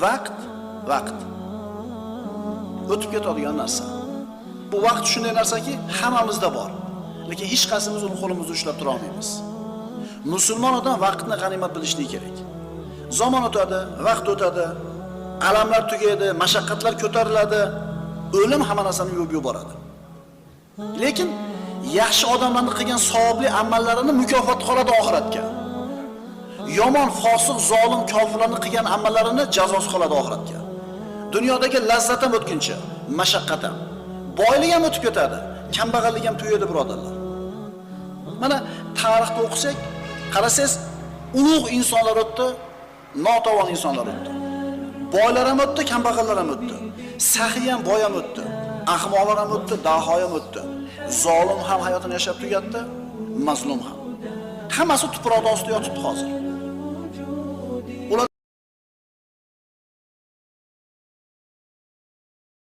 Vaqt, vaqt. O'tib ketadigan narsa. Bu vaqt shunday narsaki, hammamizda bor. Lekin hech qaysimiz uni qo'limizda ushlab tura olmaymiz. Musulmon odam vaqtni g'animat bilishligi kerak. Zamon o'tadi, vaqt o'tadi, alamlar tugaydi, mashaqqatlar ko'tariladi, o'lim hamma narsani yuvib yuboradi. Lekin yaxshi odamlarning qilgan savobli amallarini mukofot qoladi oxiratga. Yomon, fosiq, zolim, kofirlarning qilgan amallarini jazosi qoladi oxiratga. Dunyodagi lazzat ham o'tkinchi, mashaqqat ham. Boylik ham o'tib ketadi, kambag'allik ham tugaydi, birodarlar. Mana tarixda o'qisak, qarasangiz, ulug' insonlar o'tdi, notavon insonlar o'tdi. Boylar ham o'tdi, kambag'allar ham o'tdi. Saxiy ham, boy ham o'tdi. Ahmoqlar ham o'tdi, daho ham o'tdi. Zolim ham hayotini yashab tugatdi, mazlum ham. Hammasi tuproq ostida yotibdi hozir.